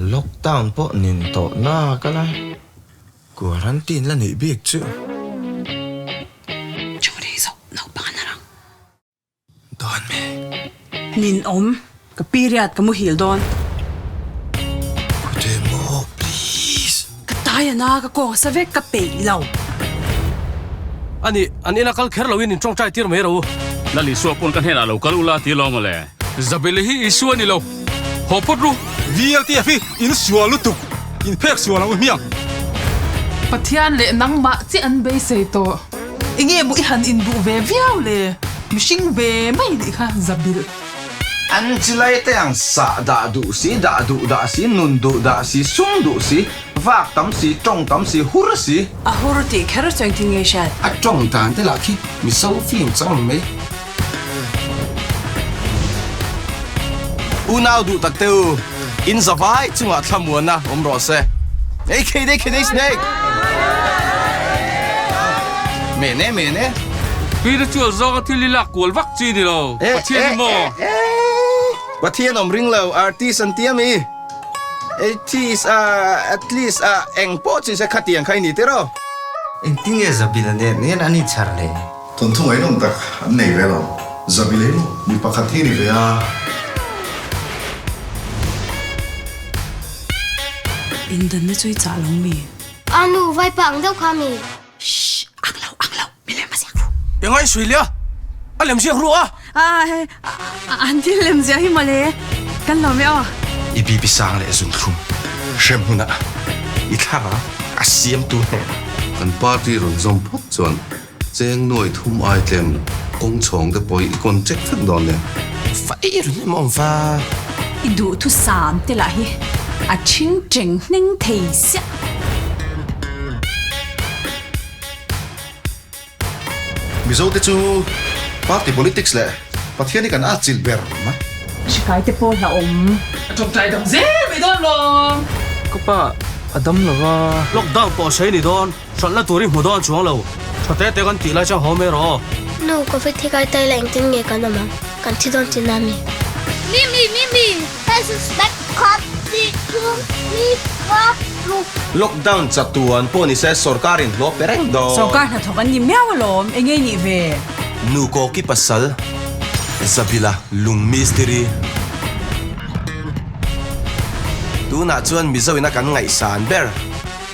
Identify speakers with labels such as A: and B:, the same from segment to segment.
A: Lockdown pawh nin tawh nak a la, quarantine la neih bik chu.
B: Churi zawk naupang an harang.
A: Dawn me.
B: Nin awm, ka period ka muhil dawn.
A: Kute maw please.
B: Ka tai a na, ka kawng sa vek ka peih lo.
C: Ani, an ina kal kher loin in tawngtai tir mai ro.
D: Lal Isua pawn ka hnenah lo kal ula ti lawm mawle.
E: Zabele hi Isua ni lo. Haw phawt ru.
F: VLTF hi in sual lutuk, in phek sual ang u hmiang.
G: Pathian leh nangmah chiah an beisei tawh. Enge maw i han induh ve viau le? Mihring ve mai nih kha zabilh.
A: An chilai te ang sah dah duh si, dah duh dah si, nun duh dah si, sum duh si, vak tam si, tawng tam si, hur si.
B: A hur tih kher chu engtin nge hriat?
A: A tawng dan te lah khi Mizo film chang mai. Unau duh tak te u, in zavai chungah thlamuanna awm rawh se. Ei khei dei khei dei snake! Mene mene.
E: Spiritual zawnga thil hi lak kual vak chi ni lo. Pathian hi maw?
A: Pathian awm ring lo, artist an ti ami? Atheist a, at least a, eng pawh chi se khatiang kha i ni tiraw?
H: Engtin nge Zabila nen hian an inchhar le?
I: Thawnthu ngaihnawm tak an nei ve lo. Zabila hi maw mi pakhat hi a ni ve a.
B: Indanna chu i chah lo mi?
J: A nu, vaipa ang deuh kha mi?
B: Shh! Ang lo, ang lo, mi lem a ziak ru.
C: Eng a i sawi leh a? A lem ziak ru a?
B: An thil lem ziah hi mawle, kan lawm e aw.
A: I bibi sang leh zunthlum hrem hunah i thlarau a siamtu hnenah.
K: Kan party rawn zawm phawt chuan Cheng nuai thum ai tlem lo, kawng chhawng te pawh i contract vek dawn nen.
A: Fai run em awm va.
B: I duhthusam te lah hi a thing cheng hneng thei siah.
I: Mizo te chu party politics leh Pathian hi kan atchilh ber mai.
B: Hrikai te pawh hlauhawm.
G: A tawngtai dam zel mai dawn lawm.
C: Ka pa a dam lo va. Lockdown pawh sei ni dawn. Hralhna tur i hmu dawn chuang lo. Tha te te kan tih lai chuan haw mai rawh aw.
J: Nu, Covid hi kai tai la engtin nge kan awm ang? Kan thi dawn tih na mi? Mimi, Mimi, hei suspect khat tih thum ni va ruk.
A: Lockdown chatuan pawh ni se sorkar in hlawh pe reng dawn.
B: Sorkar hnathawk an ni miau alawm, eng nge nih ve?
A: Nu Koki pasal, Zabila lung mistiri. Tunah chuan Mizo ina kan ngaihsan ber.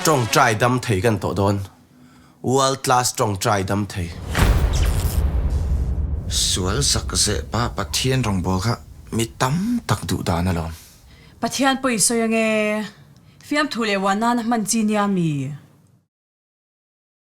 A: Tawngtai dam thei kan tawh dawn. World class tawngtai dam thei. Sual zak zeh pa Pathian rawngbâwl kha mi tam tak duh dan alawm.
B: Pathian pawh i sawi ange. Fiamthu leh uan nana hman chi nia mi?